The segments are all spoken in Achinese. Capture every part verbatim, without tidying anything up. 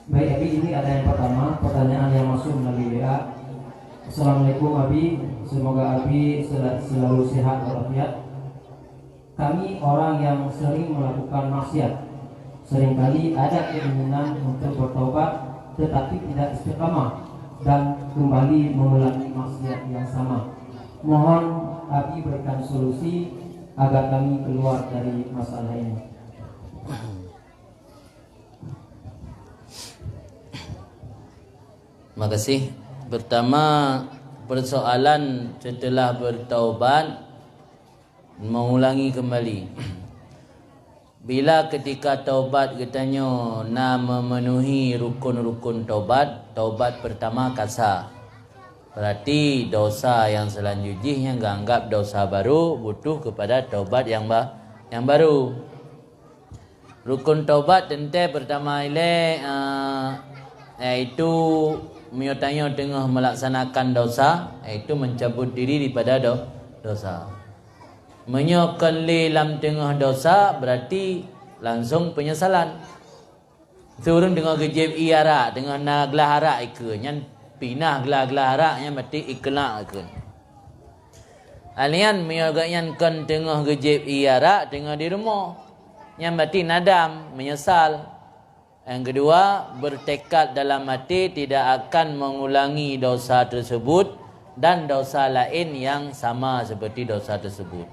Baik, Abi, ini ada yang pertama, pertanyaan yang masuk melalui W A. Assalamualaikum, Abi. Semoga Abi sel-, selalu sehat walafiat. Kami orang yang sering melakukan maksiat. Seringkali ada keinginan untuk bertobat, tetapi tidak istiqamah dan kembali mengulangi maksiat yang sama. Mohon Abi berikan solusi agar kami keluar dari masalah ini. Makasih. Pertama, persoalan setelah bertaubat, mengulangi kembali. Bila ketika taubat geutanyoe na memenuhi rukun-rukun taubat, taubat pertama ka sah. Berarti dosa yang selanjut jih nyang geuanggap dosa baru, butuh kepada taubat yang ba-, yang baru. Rukun taubat teuntée pertama ilée, eh, yaitu meunyoe tanyoe teungoh melaksanakan dosa, yaitu mencabut diri daripada do-, dosa. Meunyoe kon lé lam teungoh dosa, berarti langsung penyesalan. Ureuëng teungoh geujieb ié arak, teungoh na glah arak ikeue, nyan pinah glah-glah arak nyan berarti ikeulah ikeue. Alian meunyoe gobnyan kon teungoh geujieb ié arak, teungoh di rumoh, nyan berarti nadam, menyesal. Yang kedua, bertekad dalam hati tidak akan mengulangi dosa tersebut dan dosa lain yang sama seperti dosa tersebut.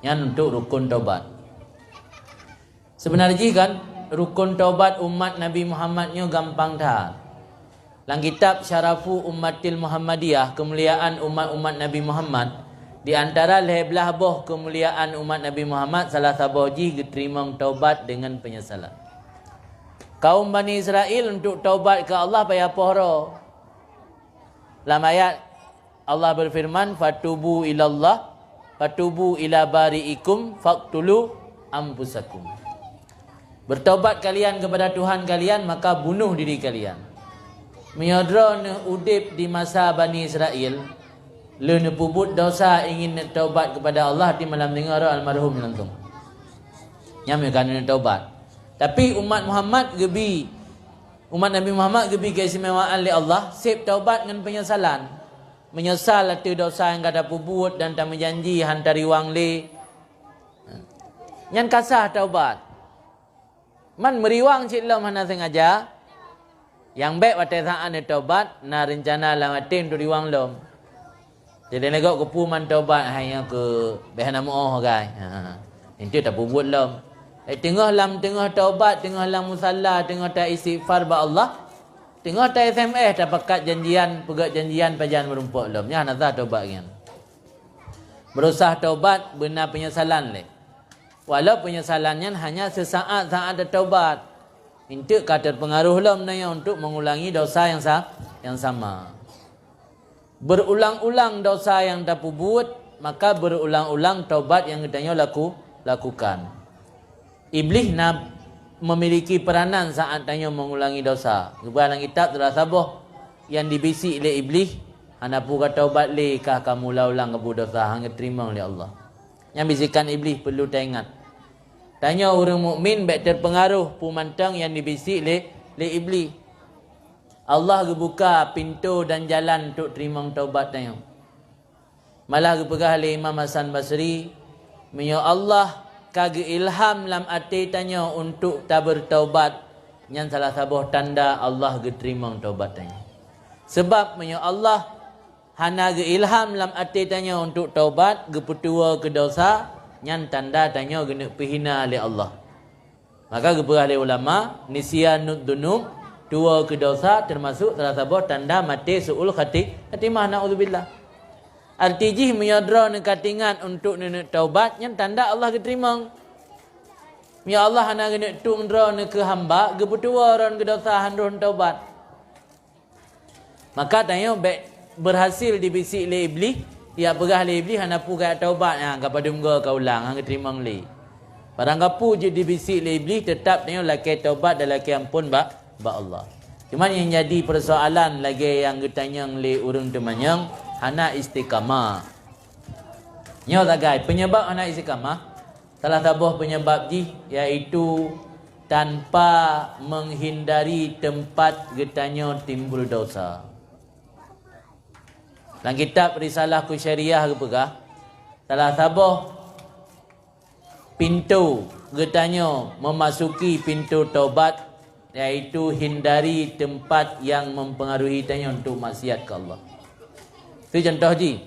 Nyan untuk rukun taubat. Sebenar jih kan, rukun taubat umat Nabi Muhammad nyoe gampang that. Lam kitab Syarafu Ummatil Muhammadiyah, kemuliaan umat-umat Nabi Muhammad, di antara lhée blaih boh kemuliaan umat Nabi Muhammad, salah saboh jih geuteurimong taubat dengan penyesalan. Kaum Bani Israel untuk taubat keu Allah payah poh droe. Lam ayat Allah berfirman, "Fatubu ilallah, fatubu ila bari'ikum faqtulu anfusakum." Bertobat kalian kepada Tuhan kalian, maka bunuh diri kalian. Meunyoe droeneuh udeb di masa Bani Israel, lé neupeubuet dosa ingin neutobat kepada Allah, di malam deungoe roh almarhum langsung. Nyan meuka neutobat. Tapi umat Muhammad geubi, umat Nabi Muhammad geubi keistimewaan lé Allah, seb taubat ngon penyesalan. Menyesal ateueh dosa nyang ka tapeubuet dan tameujanji han tariwang lé. Nyan ka sah taubat. Man meuriwang cit lom hana sengaja, nyang bék watée saát neutobat na reuncana lam até untuk riwang lom. Jadi lagak keupeue man tobat hai nyoe keu bék hana meuoh gai. Ha. Itu tapeubuet lom. Eh, teungoh lam teungoh tobat, teungoh lam musalla, teungoh ta istighfar bak Allah, teungoh ta S M S tapakat janjian, peugét janjian pajan meurumpok lom. Nyan hana sah tobat nyan. Beurusah tobat beuna penyesalan lé. Walau penyesalan nyan hanya sesaat saat tatobat, intuk ka terpengaruh lom nyan untuk mengulangi dosa yang sa-, yang sama. Berulang-ulang dosa yang tapeubuet, maka berulang-ulang tobat yang geutanyoe laku-, lakukan. Iblih na memiliki peranan saat tanyoe mengulangi dosa. Geuba lam kitab teulah saboh yang dibisik lé Iblih, "Hana peue ka taubat lé, kah kamu ulang-ulang kabu dosa, han geuteurimong lé Allah." Nyang bisikan Iblih perlu taingat. Tanyoe ureuëng mukmin bék terpengaruh peue mantong nyang dibisik lé, lé Iblih. Allah geubuka pintoe dan jalan untuk teurimong taubat tanyoe. Malah geupeugah lé Imam Hasan Basri, "Meunyoe Allah ka geuilham lam até tanyoe untuk tabeurtaubat, nyan salah saboh tanda Allah geuteurimong taubat tanyoe. Sebab meunyoe Allah hana geuilham lam até tanyoe untuk taubat, geupeutuwoe keu dosa, nyan tanda tanyoe geuneuk peuhina lé Allah." Maka geupeugah lé ulama, "Nisyanud dunub, tuwoe keu dosa, teumasok salah saboh tanda maté su'ul khati-, khatimah, naudzubillah." Arti jih, meunyoe droeneuh ka teuingat untuk neuneuk taubat, nyan tanda Allah geuteurimong. Meunyoe Allah hana geuneuk tueng droeneuh keu hamba, geupeutuwoe droeneuh keu dosa, han droeneuh taubat. Maka tanyoe bék beurhasil dibisik lé Iblih, ya peugah lé Iblih, "Hana peue ka taubat, ha, ka padum goe ka ulang, han geuteurimong lé." Barang kapeue jeuet dibisik lé Iblih, teutab tanyoe lakée taubat dan lakée amphon bak, bak Allah. Cuma nyang jadi peusoalan lagée nyang geutanyong lé ureuëng teumanyong, hana istiqamah. Nyoe sagai, penyebab hana istiqamah, salah saboh penyebab jih yaitu tanpa menghindari tempat geutanyoe timbul dosa. Lam kitab Risalah Kusyairiyah geupeugah, salah saboh pintoe geutanyoe memasuki pintoe tobat, yaitu hindari tempat yang mempengaruhi tanyoe untuk maksiat ke Allah. Itu contoh jih.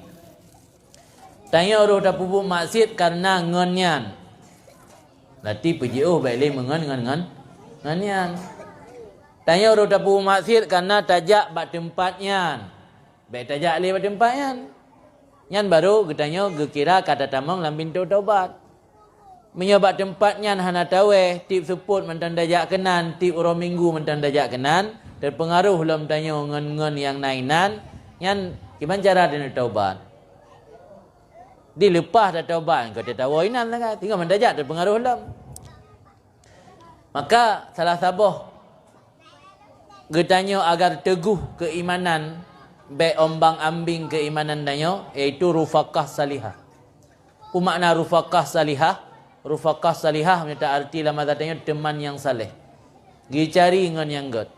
Tanyoe roh tapeubuet maksiat karena ngon nyan. Berarti peujiôh bèk lé meungon ngon, ngon, ngon nyan. Tanyoe roh tapeubuet maksiat karena tajak bak teumpat nyan. Bèk tajak lé bak teumpat nyan. Nyan baru geutanyoe geukira ka tatamong lam pintoe tobat. Meunyoe bak teumpat nyan hana tawéh, tiep seupôt mantong tajak keunan, tiep uroe minggu mantong tajak keunan, teupeungaroh lom tanyoe ngon, ngon nyang na inan, nyan kiban cara tanyoe taubat? Dileupah tataubat, engkau tatawoe inan lagèe, tinggai mantong tajak teupeungaroh lom. Maka salah saboh geutanyoe agar teuguh keuimanan, bèk ombang-ambing keuimanan tanyoe, yaitu rufaqah salihah. Peue makna rufaqah salihah? Rufaqah salihah meunyoe ta arti lam bahasa tanyoe teuman nyang saleh. Geucari ngon nyang gèt.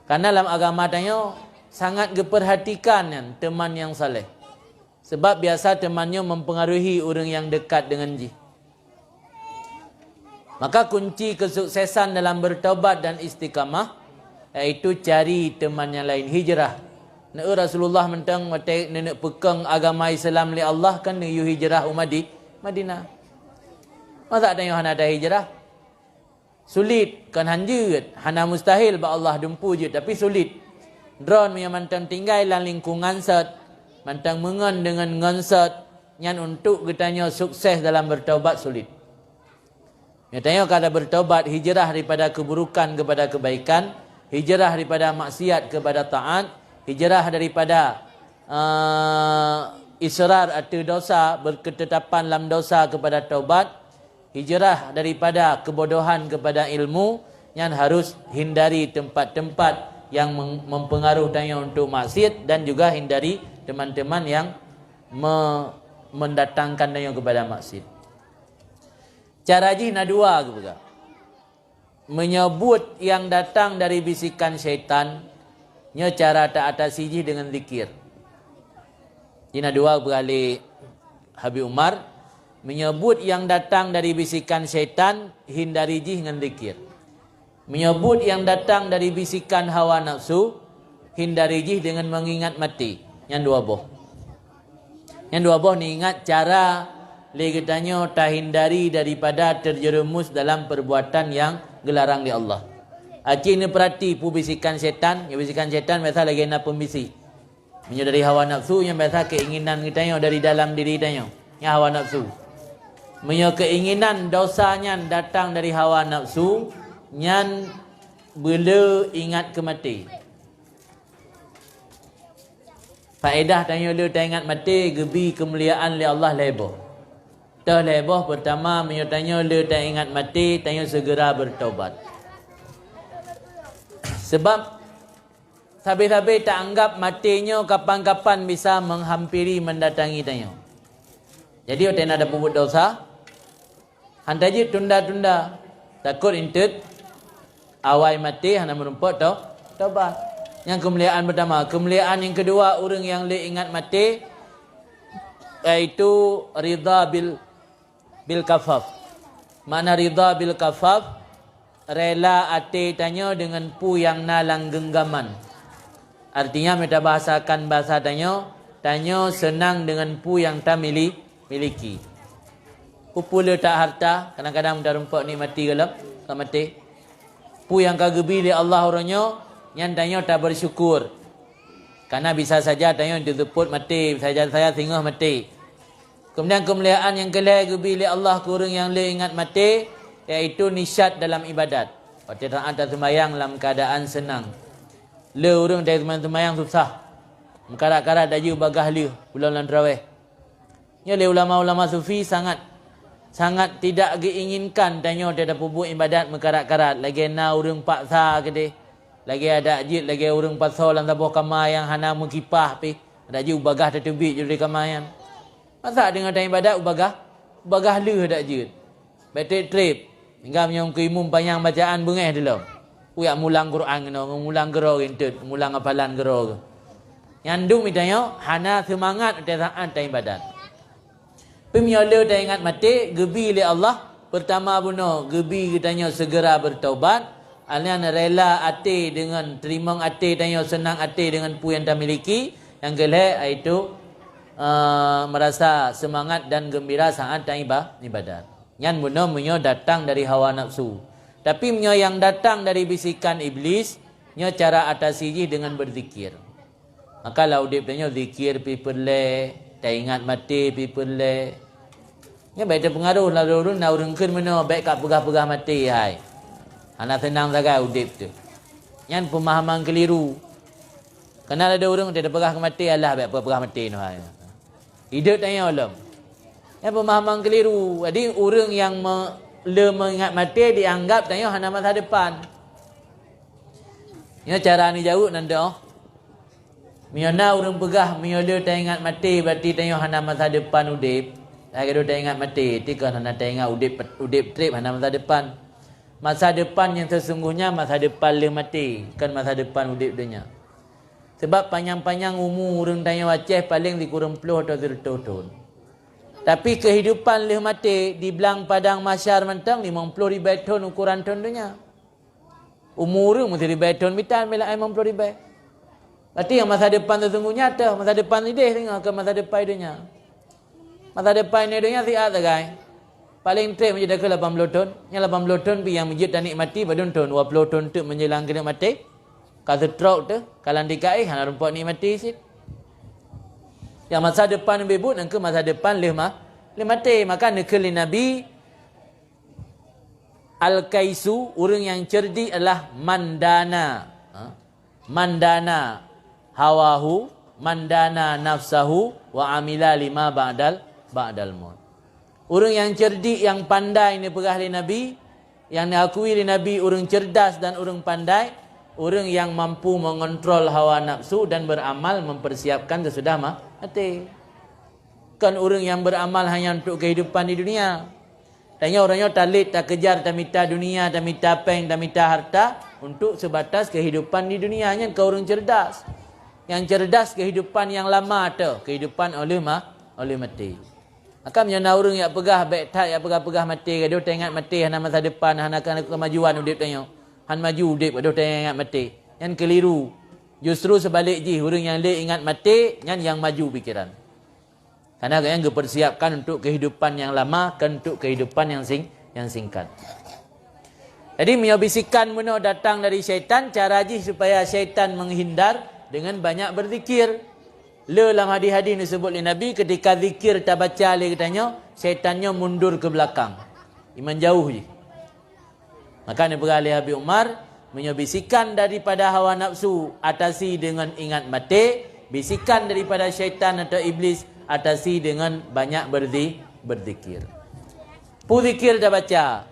Karena lam agama tanyoe sangat geupeurhatikan nyan teuman nyang saleh. Sebab biasa teuman nyoe mempengaruhi ureueng nyang dekat deungon jih. Maka kunci kesuksesan dalam bertobat dan istiqamah, yaitu cari teuman nyang laén, hijrah. Neu Rasulullah mantong watèe neuneuk peukong agama Islam lé Allah kan neuyue hijrah u Madi-, Madinah. Masa tanyoe hana ada hijrah? Sulit, kon han jeuet, hana mustahil bak Allah dumpeue jeuet, tapi sulit. Droeneuh mantong tinggai lam lingkungan sot, mantong meungon deungon ngon sot, nyan untuk geutanyoe sukses dalam bertobat sulit. Geutanyoe ka bertobat, hijrah daripada keburukan kepada kebaikan, hijrah daripada maksiat kepada taat, hijrah daripada, eh, israr ateueh dosa, berketetapan lam dosa kepada tobat, hijrah daripada kebodohan kepada ilmu, nyan harus hindari tempat-tempat yang mem-, mempengaruh tanyoe untuk maksiat dan juga hindari teman-teman yang me-, mendatangkan tanyoe kepada maksiat. Cara jih na dua geupeugah. Meunyoe buet nyang datang dari bisikan syaitan, nyoe cara ta atasi jih deungon zikir. Jih na dua geupeugah lé Habib Umar, meunyoe buet nyang datang dari bisikan syaitan, hindari jih ngon zikir. Meunyoe buet nyang datang dari bisikan hawa nafsu, hindari jih deungon mengingat maté. Nyan dua boh. Nyan dua boh neuingat cara lé geutanyoe tahindari daripada terjerumus dalam perbuatan nyang geularang lé Allah. Aci neupeurati peue bisikan syaitan, nyoe bisikan syaitan biasa lagèe na peumbisik. Meunyoe dari hawa nafsu, nyan biasa keinginan geutanyoe dari dalam diri tanyoe. Nyan hawa nafsu. Meunyoe keinginan dosa nyan datang dari hawa nafsu, nyan beuleu ingat keu maté. Faedah tanyoe le taingat maté geubi keumuliaan lé Allah lhèe boh. Toh lhèe boh, peurtama, meunyoe tanyoe le taingat maté, tanyoe segera bertobat. Sebab sabe-sabe taanggap maté nyoe kapan-kapan bisa menghampiri mendatangi tanyoe. Jadi watèe na tapeubuet dosa, han tajeuet tunda-tunda, takot intet awai maté hana meurumpok to-, tobat. Nyang keumuliaan peurtama. Keumuliaan nyang keudua, ureueng nyang le ingat maté, yaitu ridha bil, bil kafaf. Makna ridha bil kafaf, rela até tanyoe deungon peue nyang na lam geunggaman. Artinya, meunyoe tabahasakan bahasa tanyoe, tanyoe seunang deungon peue nyang tamili-, miliki. Peue-peue le that harta, kadang-kadang tarumpok nikmati gohlom ka maté. Peue nyang ka geubi lé Allah uroe nyoe, nyan tanyoe tabeursyukur. Karena bisa saja tanyoe teuseupôt maté, bisa saja singoh maté. Keumudian keumuliaan nyang keulhèe geubi lé Allah keu ureueng nyang le ingat maté, yaitu nisyat dalam ibadat. Watèe taat taseumayang lam keuadaan seunang. Le ureueng watèe seumayang susah, meukarat-karat tajak bagah lheueh bulan lam teurawéh. Nyoe lé ulama-ulama sufi sangat, sangat tidak geuinginkan tanyoe watèe tapeubuet ibadat meukarat-karat, lagèe na ureueng paksa keudeh, lagèe adak jeuet, lagèe ureueng pasoe lam saboh kama nyang hana meukipah pih, adak jeuet bagah tateubiet jih di kama nyan. Masa deungon tanyoe ibadat u bagah, u bagah lheueh adak jeuet. Bèk trép-trép. Hingga meunyoe keu imum panyang bacaan beungéh dilom. Kuyak mulang Quran keunoe, mulang keudroe geuntôt, mulang hafalan keudroe. Nyan dum tanyoe hana seumangat watée saát taibadat. Peue meunyoe le taingat maté, geubi lé Allah, peurtama bunoe geubi geutanyoe seugera beutaubat, nyan rela até deungon teurimong até tanyoe, seunang até deungon peue nyang tamiliki, nyang keulhée yaitu, eh, meurasa seumangat dan geumbira saát taiba-, ibadat. Nyan bunoe meunyoe datang dari hawa nafsu. Tapi meunyoe nyang datang dari bisikan Iblis, nyoe cara atasi jih deungon beuzikir. Maka lam udeb tanyoe zikir pih peureulée, taingat maté pih peureulée. Nyan bék teupeungaroh lagée ureuëng na ureuëng kheun meunoe bék ka peugah-peugah maté hai. Hana seunang sagai udeb teuh. Nyan peumahaman keuliru. Kana lagée ureuëng teupeugah keu maté, alah bék peugah-peugah maté noh hai. Hidup tanyoe lom. Nyan peumahaman keuliru. Jadi ureuëng nyang me-, le meuingat maté dianggap tanyoe hana masa depan. Nyoe cara neujaweueb nan doh. Meunyoe na ureuëng peugah, meunyoe le taingat maté, berarti tanyoe hana masa depan udeb. Lagée droe taingat maté, ti kon hana taingat udeb, udeb treb hana masa depan. Masa depan nyang sesungguhnya masa depan lheueh maté, kon masa depan udeb donya. Sebab panyang-panyang umu ureuëng tanyoe Aceh paleng sikureueng ploh atau sireutôh thon. Tapi keuhidupan lheueh maté di blang padang mahsyar mantong limong ploh ribée thon ukoran thon donya. Umu ureuëng meusiribée thon mita, bila ai limong ploh ribée. Berarti nyang masa depan sesungguhnya teuh, masa depan ideh singoh keu masa depan donya. Masa depan ideh donya siat sagai. Paleng treb meujeuet dakeuh lapan ploh thon. Nyang lapan ploh thon pih nyang meujeuet tanikmati padum thon, dua ploh thon teuk menjelang keuneuk maté. Ka seutrok teuh, ka lam tika éh, hana rumpok nikmati cit. Nyang masa depan bebut nangkeu masa depan lheueh ma-, lheueh maté. Maka neukheun lé Nabi, Al-kaisu, ureuëng nyang cerdik adalah man dana, ha? Man dana hawahu, man dana nafsahu, wa amila lima ba'dal, ba'dal maut. Ureuëng nyang cerdik, nyang pandai neupeugah lé Nabi, nyang neuakui lé Nabi ureuëng cerdas dan ureuëng pandai, ureuëng nyang mampu mengontrol hawa nafsu dan beramal mempersiapkan sesudah ma-, maté. Kon ureuëng nyang beramal hanya untuk kehidupan di dunia. Tanyoe uroe nyoe talét, takejar, tamita dunia, tamita péng, tamita harta untuk sebatas kehidupan di dunia. Nyan keu ureuëng cerdas. Nyang cerdas kehidupan nyang lama teuh, kehidupan óh lheueh ma-, óh lheueh maté. Maka meunyoe na ureuëng jak peugah bék that, jak peugah-peugah maté, gadoh taingat maté, hana masa depan, hana keumajuan udeb tanyoe. Han maju udeb gadoh taingat maté. Nyan keuliru. Justru seubalek jih, ureuëng nyang le ingat maté, nyan nyang maju pikeran. Karena gobnyan geupersiapkan untuk kehidupan yang lama, kon untuk kehidupan yang sing-, yang singkat. Jadi, meunyoe bisikan meunoe datang dari syaitan, cara jih supaya syaitan menghindar dengan banyak berzikir. Le lam hadis-hadis neuseubut lé Nabi, ketika zikir tabaca lé geutanyoe, syaitan nyoe mundur ke belakang. Iman jauh jih. Maka neupeugah lé Habib Umar, meunyoe bisikan daripada hawa nafsu atasi deungon ingat maté, bisikan daripada syaitan atau iblis atasi deungon banyak berzi-, berzikir. Peue zikir tabaca?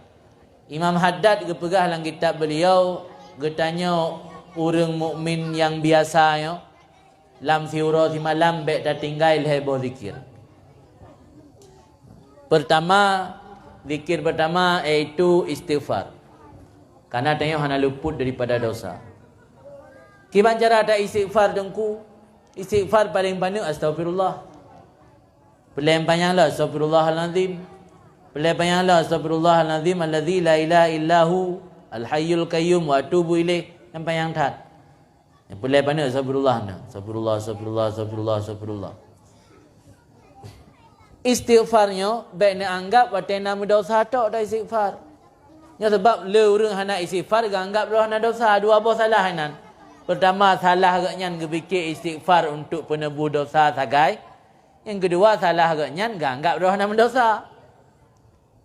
Imam Haddad geupeugah lam kitab beliau, geutanyoe ureuëng mukmin nyang biasa nyoe, lam siuroe simalam bék tatinggai lhée boh zikir. Pertama, zikir pertama yaitu istighfar. Karena tanyoe hana luput daripada dosa. Kiban cara ta istighfar teungku? Istighfar paling paneuk astaghfirullah. Peulée panyang lom astaghfirullahalazim. Peulée panyang lom astaghfirullahalazim alladzi la ilaha illahu al hayyul qayyum wa atubu ilaih. Nyang panyang that. Nyang peulée paneuk astaghfirullah na. Astaghfirullah, astaghfirullah, astaghfirullah, astaghfirullah. Istighfar nyoe bék neuanggap watée na meudosa tok ta istighfar. Nyoe sabab le ureuëng hana istighfar geuanggap droe hana dosa, dua boh salah nyan. Pertama, salah gobnyan geupike istighfar untuk peuneuboh dosa sagai. Nyang keudua, salah gobnyan geuanggap droe hana meudosa.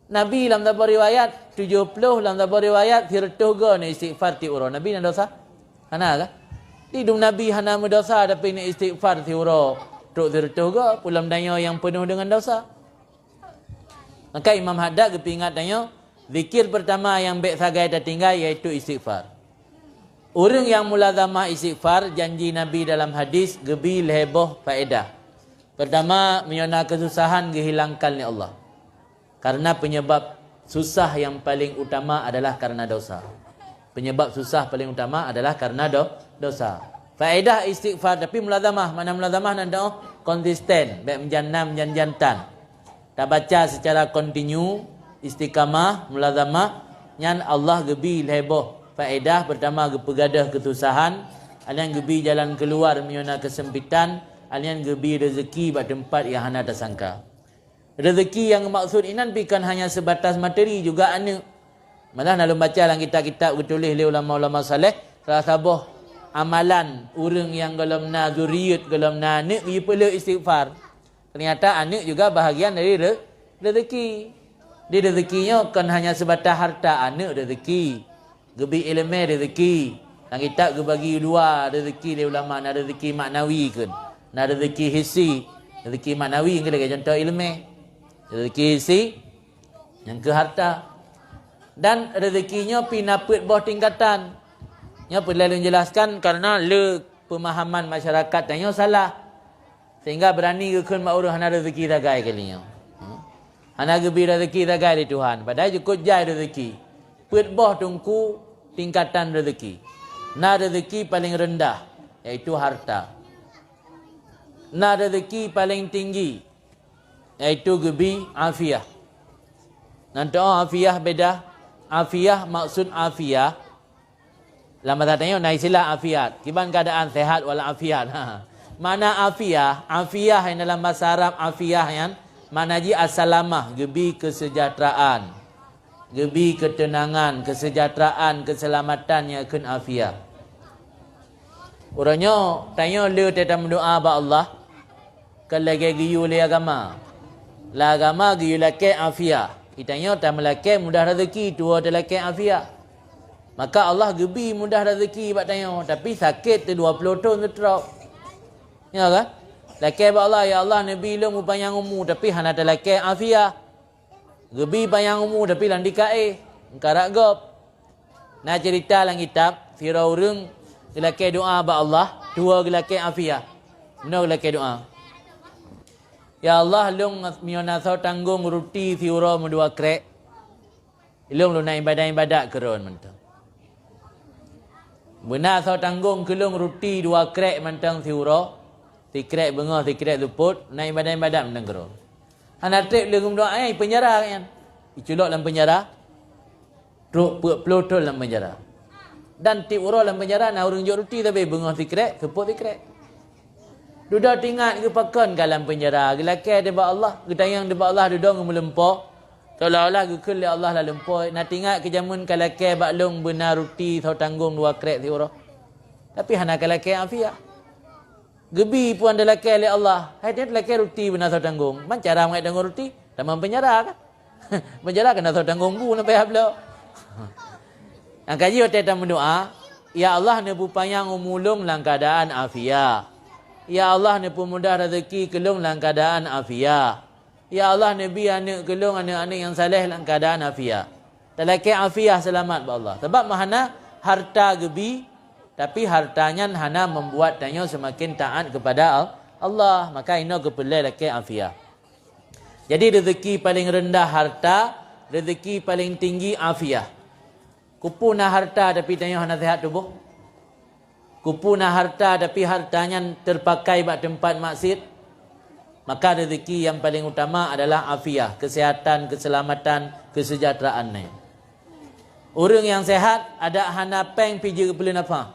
Nabi lam saboh riwayat tujoh ploh, lam saboh riwayat sireutôh goe neuistighfar tiep uroe. Nabi na dosa? Hana kan? Di dum Nabi hana meudosa tapi neuistighfar siuroe trok sireutôh goe, peue lom tanyoe nyang peunoh deungon dosa. Maka Imam Haddad geupeuingat tanyoe, zikir pertama nyang bék sagai tatinggai yaitu istighfar. Ureuëng nyang mulazamah istighfar, janji Nabi dalam hadis geubi lhée boh faedah. Pertama, meunyoe na keususahan geuhilangkan lé Allah. Karena penyebab Susah yang paling utama adalah karena dosa. Penyebab susah paling utama adalah karena do-, dosa. Faedah istighfar, tapi mulazamah. Makna mulazamah nan doa konsisten, bèk meujan na meujan-jan tan. Tabaca secara kontinu, istiqamah, mulazamah, nyan Allah geubi lhèe boh faedah. Pertama, geupeugadôh keususahan, alheuh nyan geubi jalan keuluar meunyoe na keusempitan, alheuh nyan geubi reuzeuki bak teumpat nyang hana tasangka. Reuzeuki nyang geumaksud inan pih kon hanya seubatas materi, juga aneuk. Malah na lôn baca lam kitab-kitab geutuléh lé ulama-ulama saleh, salah saboh amalan ureueng nyang gohlom na zuriet, gohlom na aneuk, geupeuleueh istighfar. Ternyata aneuk juga bahagian dari re-, reuzeuki. Di reuzeuki nyoe kon hanya seubatas harta, aneuk reuzeuki. Geubi ileumèe reuzeuki. Lam kitab geubagi dua reuzeuki lé ulama, na reuzeuki maknawi kheun, na reuzeuki hissi. Reuzeuki maknawi kheun lagèe contoh ileumèe. Reuzeuki hissi nyang keu harta. Dan reuzeuki nyoe pih na peuet boh tingkatan. Nyoe peureulèe lôn jelaskan karena le pemahaman masyarakat tanyoe salah. Sehingga beurani geukheun bak ureueng hana reuzeuki sagai kali nyoe. Hana geubi reuzeuki sagai lé Tuhan, padahai jikheun jai reuzeuki. Peuet boh teungku tingkatan reuzeuki. Na reuzeuki paleng reundah, yaitu harta. Na reuzeuki paleng tinggi, yaitu geubi afiah. Nan teu'oh afiah beda. Afiah, maksud afiah, lam basa tanyoe na istilah afiat. Kiban keuadaan sehat wal afiat. Makna afiah, afiah nyang dalam basa Arab afiah nyan, makna jih as-salamah, geubi keuseujahteuraan, geubi keuteunangan, keuseujahteuraan, keuseulamatan nyang kheun afiah. Uroe nyoe tanyoe le teutameudoa bak Allah, kon lagèe geuyue lé agama. Lam agama geuyue lakèe afiah. Geutanyoe tameulakèe mudah reuzeuki, tuwoe talakèe afiah. Maka Allah geubi mudah reuzeuki bak tanyoe, tapi sakét teudua ploh thon seutrok. Ya kan? Lakèe bak Allah, "Ya Allah, neubi lôn meupanyang umu," tapi hana talakèe afiah. Geubi panyang umu tapi lam dikaéh, meukarat gob. Na ceurita lam kitab, sidroe ureueng geulakèe doa bak Allah, tuwoe geulakèe afiah. Meunoe geulakèe doa, "Ya Allah, lôn meunyoe na soe tanggong ruti siuroe meudua krek, lôn lôn na ibadat-ibadat keu Droen mantong. Beuna soe tanggong keu lôn ruti dua krek mantong siuroe, sikrek beungoh, sikrek seupôt, na ibadat-ibadat mantong keu Droen." Hana trép lé geumeudoa, eh, ipeunjara nyan. Iculok lam peunjara. Trok peuet ploh thon lam peunjara. Dan tiep uroe lam peunjara na ureueng jok ruti sabe, beungoh sikrek, seupôt sikrek. Dudoe teuingat geupakon ka lam peunjara, geulakèe teuh bak Allah, geutanyong teuh bak Allah, dudoe geumeulumpoe. Seolah-olah geukheun lé Allah lam lumpoe, "Na teuingat keu jameun kalakèe bak lôn beuna ruti soe tanggong dua krek siuroe?" Tapi hana kalakèe afiah. Geubi phon talakèe lé Allah. Hai nyan talakèe ruti beuna soe tanggong. Man cara mangat tanggong ruti? Tamong peunjara kan? Peunjara keunan soe tanggong bu na payah bloe. Nyang ka jih watèe tameudoa, "Ya Allah, neupeupanyang umu lôn lam keuadaan afiah. Ya Allah, neupeumudah raseuki keu lôn lam keuadaan afiah. Ya Allah, neubi aneuk keu lôn aneuk-aneuk nyang saleh lam keuadaan afiah." Talakèe afiah seulamat bak Allah. Sabab meuhana harta geubi, tapi harta nyan hana membuat tanyoe seumaken taat keupada Al-, Allah. Maka inoe geupeureulèe lakèe afiah. Jadi, rezeki paling rendah harta, rezeki paling tinggi afiah. Keupeue na harta tapi tanyoe hana seuhat tuboh? Keupeue na harta tapi harta nyan teupakai bak teumpat maksiet? Maka rezeki nyang paling utama adalah afiah, keuseuhatan, keuseulamatan, keuseujahteuraan nyan. Ureueng nyang seuhat adak hana péng pih jeuet geupeuleuen nafah.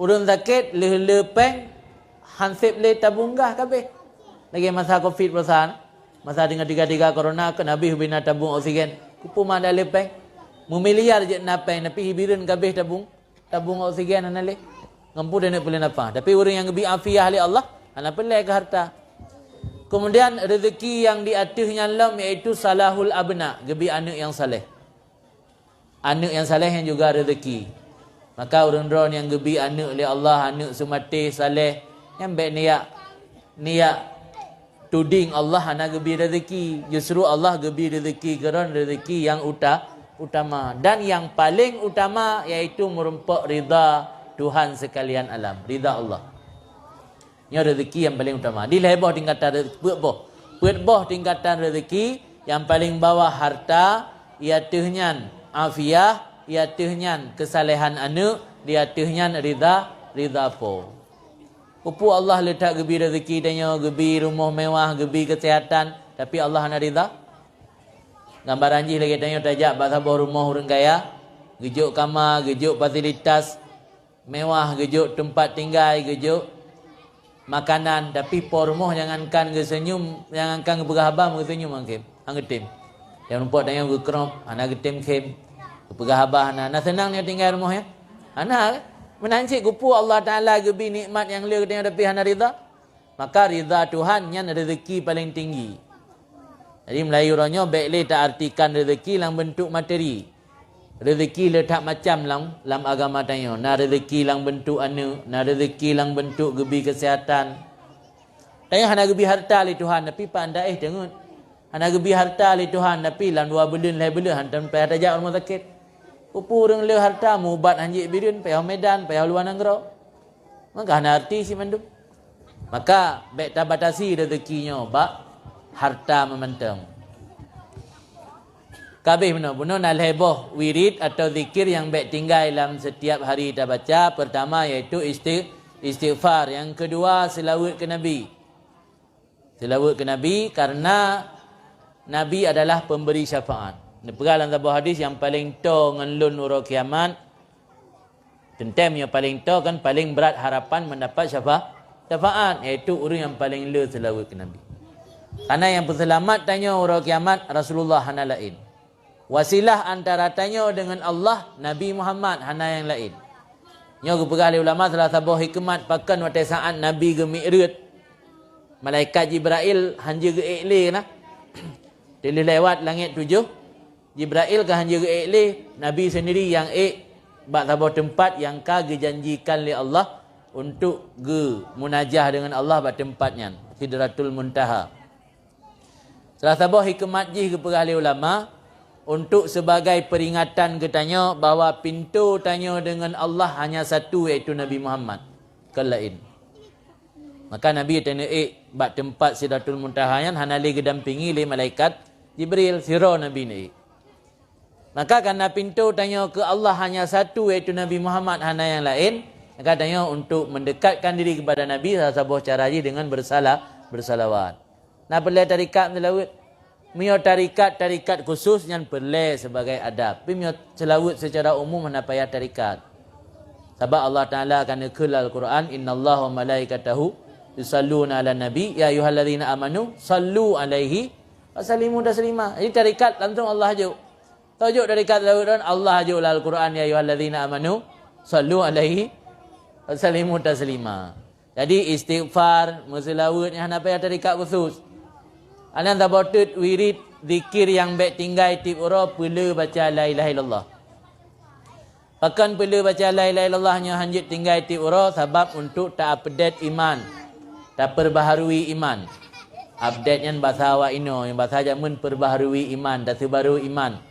Ureueng sakét lheueh le péng han sép lé tabong gah ka abéh. Lagèe masa covid peurasaan, masa teungoh tiga-tiga corona kan abéh ubena tabong oksigen. Keupeue ma adak le péng? Meumiliar jeuet na péng tapi hibireuen ka abéh tabong, tabong oksigen hana lé. Ngon peue taneuk peuleuen nafah? Tapi ureueng nyang geubi afiah lé Allah hana peureulèe keu harta. Keumudian rezeki nyang di ateueh nyan lom yaitu salahul abna, geubi aneuk nyang saleh. Aneuk nyang saleh nyan juga rezeki. Maka ureueng droe nyang geubi aneuk lé Allah, aneuk seumaté saleh, nyan bèk neujak, neujak tudeng Allah hana geubi rezeki. Justru Allah geubi rezeki keu droe, rezeki nyang uta-, utama. Dan nyang paleng utama yaitu meurumpok ridha Tuhan seukalian alam, ridha Allah. Nyoe rezeki nyang paleng utama. Di lhèe boh tingkatan re-, peuet boh. Peuet boh tingkatan rezeki, nyang paleng bawah harta, di ateueh nyan afiah, di ateueh nyan keusalehan aneuk, di ateueh nyan ridha, ridha Po. Peue Allah le that geubi rezeki tanyoe, geubi rumoh mewah, geubi keusehatan, tapi Allah hana ridha? Gambaran jih lagée tanyoe tajak bak saboh rumoh ureuëng kaya, geujok kama, geujok fasilitas mewah, geujok teumpat tinggai, geujok makanan, tapi po rumoh jangankan geuseunyum, jangankan geupeugah haba, meuseunyum han geukheun, han geutem. Nyang rumpok tanyoe geukrop, hana geutem kheun. Geupeugah haba hana, na seunang nyoe tinggai rumoh nyan? Hana, kan? Meunan cit keupeue Allah Taala geubi nikmat nyang le geutanyoe tapi hana ridha? Maka ridha Tuhan nyan rezeki paleng tinggi. Jadi meulayeue uroe nyoe bék lé taartikan rezeki lam beuntuk materi. Rezeki le that macam lam, lam agama tanyoe. Na rezeki lam beuntuk aneuk, na rezeki lam beuntuk geubi keusehatan. Tanyoe hana geubi harta lé Tuhan, tapi pat anda éh teungeut. Hana geubi harta lé Tuhan, tapi lam dua buleuen lhée buleuen hantom payah tajak rumoh sakét. Peue ureuëng le harta meuubat han jeuet Bireuen, payah Medan, payah luwa nanggroe. Maka hana arti simandum. Maka bék tabatasi rezeki nyoe bak harta meumantong. Kabeh bunoe, bunoe na lhée boh wirid atau zikir nyang bék tinggai lam setiap hari tabaca. Pertama yaitu isti-, istighfar. Yang kedua seulaweuet keu Nabi. Seulaweuet keu Nabi karena Nabi adalah pemberi syafaat. Neupeugah lam saboh hadis, "Nyang paleng toe ngon lôn uroe kiamat." Teuntée meunyoe paleng toe kan paleng brat harapan mendapat syafa-, syafaat, yaitu ureuëng nyang paleng le seulaweuet keu Nabi. Karena nyang peuseulamat tanyoe uroe kiamat Rasulullah hana laén. Wasilah antara tanyoe deungon Allah, Nabi Muhammad, hana nyang laén. Nyoe geupeugah lé ulama salah saboh hikmat pakon watée saát Nabi geumi'raj, malaikat Jibrail han jeuet geuék lé na. Teulheueh lewat langét tujoh, Jibrail ka han jeuet geuék lé, Nabi seundiri nyang ék bak saboh teumpat nyang ka geujanjikan lé Allah untuk geumunajah deungon Allah bak teumpat nyan, Sidratul Muntaha. Salah saboh hikmat jih geupeugah lé ulama, untuk sebagai peringatan geutanyoe bahwa pintoe tanyoe deungon Allah hanya satu, yaitu Nabi Muhammad, kon laén. Maka Nabi tanyoe ék bak teumpat Sidratul Muntaha nyan hana lé geudampingi lé malaikat Jibril, sidroe Nabi neuék. Maka karena pintoe tanyoe keu Allah hanya satu, yaitu Nabi Muhammad, hana nyang laén, maka tanyoe untuk mendekatkan diri kepada Nabi, salah saboh cara jih deungon bersala-, bersalawat. Na peureulée tarikat seulaweuet? Meunyoe tarikat-tarikat khusus nyan peureulée sebagai adab. Tapi meunyoe seulaweuet secara umum hana payah tarikat. Sabab Allah Taala ka neukheun lam Al-Quran, "Innallaha wa malaikatahu yusalluna 'alan nabi, ya ayyuhalladzina amanu sallu 'alaihi wa sallimu taslima." Jadi tarikat langsung Allah jok. Tajok dari kat laut ron, Allah jok lam Al-Quran, "Ya ayyuhalladzina amanu sallu 'alaihi wa sallimu taslima." Jadi istighfar, meuseulaweuet nyan hana payah tarikat khusus. Anan saboh teuk wirid zikir nyang bék tinggai tieb uroe, peule baca la ilaha illallah. Pakon peule baca la ilaha illallah nyoe han jeuet tinggai tieb uroe? Sabab untuk ta-update iman, tapeubaharui iman. Update nyan basa awak inoe, nyang basa jameun perbaharui iman, taseubarui iman.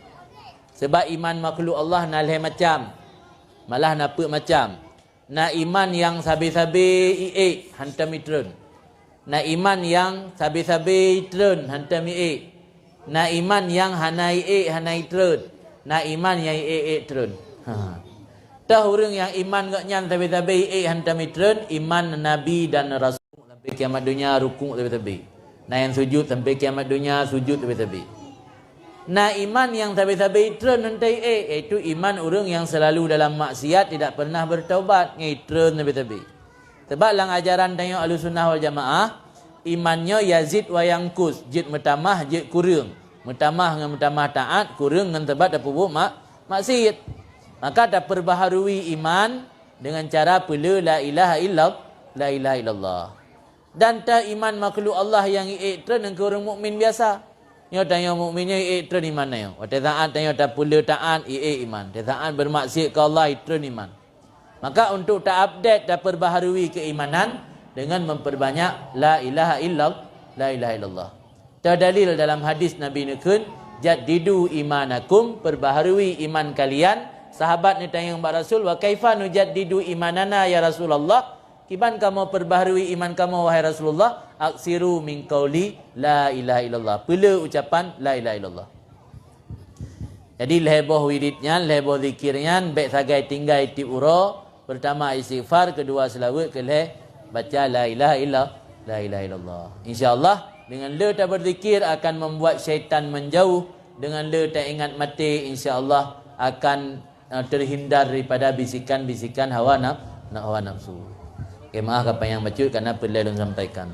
Sabab iman makhluk Allah na lhée macam, malah na peuet macam. Na iman nyang sabe-sabe iék hantom itreun. Na iman nyang sabe-sabe itreun hantom iék. Na iman nyang hana iék hana itreun. Na iman nyang iék-ék treun. Ha. Toh ureuëng nyang iman gobnyan sabe-sabe iék hantom itreun, iman nabi dan rasul. Sampai kiamat dunia rukuk sabe-sabe. Na nyang sujud sampai kiamat dunia sujud sabe-sabe. Na iman nyang sabe-sabe itreun hantom iék, yaitu iman ureuëng nyang selalu dalam maksiat tidak pernah bertaubat, nyan itreun sabe-sabe. Sebab lam ajaran tanyoe Ahlussunnah wal Jamaah, iman nyoe yazid wa yanqus, jeuet meutamah, jeuet kureueng. Meutamah ngon meutamah taát, kureueng ngon sabab tapeubuet mak-, maksiat. Maka taperbaharui iman dengan cara peule la ilaha illallah, la ilaha illallah. Dan ta iman makhluk Allah nyang iék treun ngon ureuëng mukmin biasa. Nyoe tanyoe mukmin nyoe iék treun iman nyoe. Watée saát tanyoe tapeule taát, iék iman. Watée saát bermaksiat keu Allah, itreun iman. Maka untuk ta-update, taperbaharui keimanan dengan memperbanyak la ilaha illallah, la ilaha illallah. Tadalil dalam hadis Nabi neukheun, "Jaddidu imanakum, perbaharui iman kalian." Sahabat neutanyong bak Rasul, "Wa kaifa nujaddidu imanana ya Rasulullah?" Kiban kamoe perbaharui iman kamoe, wahai Rasulullah? "Aksiru min qauli la ilaha illallah." Peule ucapan la ilaha illallah. Jadi lhèe boh wirid nyan, lhèe boh zikir nyan, bèk sagai tinggai tiep uroe. Pertama istighfar, kedua selawat, kelhèe baca la ilaha illa, la ilaha illallah. Insya Allah, dengan le taberzikir akan membuat syaitan menjauh. Dengan le taingat maté, insya Allah akan, eh, terhindar daripada bisikan-bisikan hawa naf-, hawa nafsu. Oke, maaf ka panyang bacut karena peureulèe lôn sampaikan.